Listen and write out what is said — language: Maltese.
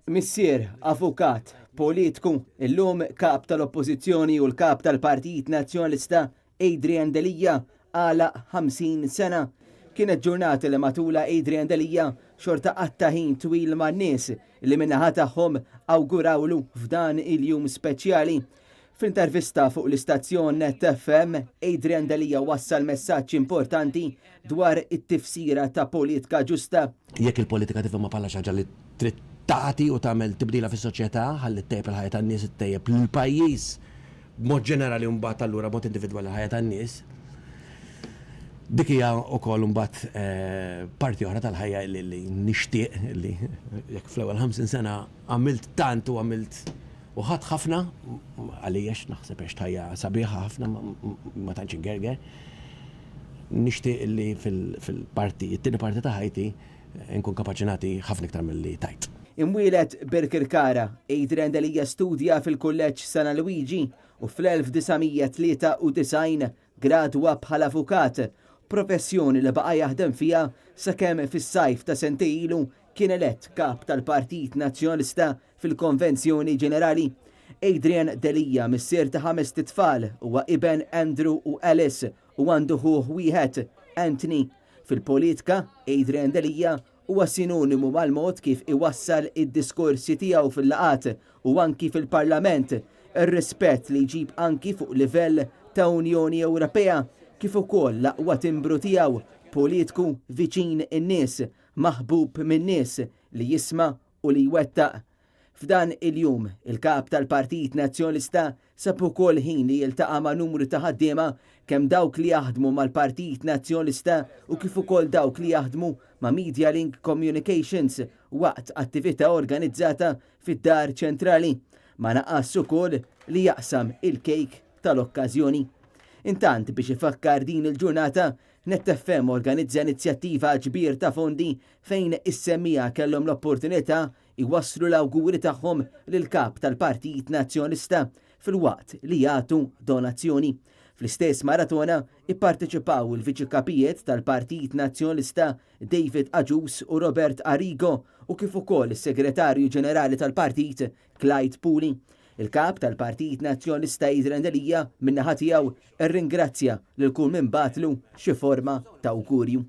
Missier, avukat, politku, illum Kap tal-Oppożizzjoni u l-Kap tal-Partit Nazzjonalista Adrian Delia għalaq 50 sena. Kienet ġurnata li matulha Adrian Delia xorta qatta' ħin twil man-nies li min-naħa tagħhom awgurawlu f'dan il-jum speċjali. F'intervista fuq l-istazzjon Net FM, Adrian Delia wassal messaġġ importanti dwar it-tifsira ta' politka ġusta. Jekk il-politika tifhimha bħala xi ħaġa li trid tagħti u tagħmel tibdila fis-soċjetà ħalli ttejjeb il-ħajja tan-nies, ittejjeb lill-pajjiż b'mod ġenerali u mbagħad allura b'mod individwali l-ħajja tan-nies, dik hija wkoll imbagħad parti oħra tal-ħajja li nixtieq li jekk fl-ewwel 50 sena għamilt tant u għamilt U ħadt ħafna, għalija għax naħseb għext ħajja sabiħa ħafna, ma tantx ingerger. Nixtieq li fil-parti, it-tieni parti ta' ħajti nkun kapaċi nagħti ħafna iktar milli tajt. Imwieled Birkirkara, Adrian Delia studja fil-Kulleġġ San Alwiġi u fl-1993 gradwa bħala avukat, professjoni li baqa' jaħdem fiha sakemm fis-sajf ta' sentejn ilu kien elett Kap tal-Partit Nazzjonalista fil-Konvenzjoni Ġenerali. Adrian Delia, missier ta' ħamest itfal, huwa iben Andrew u Alice u għandu ħuh wieħed, Anthony. Fil-politka, Adrian Delia huwa sinonimu mal-mod kif iwassal id-diskorsi tiegħu fil-laqgħat u anki fil-Parlament, ir-rispett li jġib anki fuq livell ta' Unjoni Ewropea, kif ukoll l-aqwa timbru tiegħu, politku viċin in-nies, maħbub min-nies, li jisma' u li jwettaq. F'dan il-jum, il-Kap tal-Partit Nazzjonalista sab ukoll ħin li jiltaqa' ma' numru ta' ħaddiema kemm dawk li jaħdmu mal-Partit Nazzjonalista u kif ukoll dawk li jaħdmu ma' Medialink Communications waqt attività organizzata fid-Dar Ċentrali. Ma naqasx ukoll li jaqsam il-kejk tal-okkażjoni. Intant biex ifakkar din il-ġurnata, Net FM organizza inizjattiva għal ġbir ta' fondi fejn is-semmiegħa kellhom l-opportunità jwasslu l-awguri tagħhom lill-Kap tal-Partit Nazzjonalista filwaqt li jagħtu donazzjoni. Fl-istess maratona ipparteċipaw il-Viċi Kapijiet tal-Partit Nazzjonalista David Agius u Robert Arrigo u kif ukoll is-Segretarju Ġenerali tal-Partit Clyde Puli. Il-Kap tal-Partit Nazzjonalista Adrian Delia min-naħa tiegħu rringrazzja lil kull min bagħatlu xi forma ta' awgurju.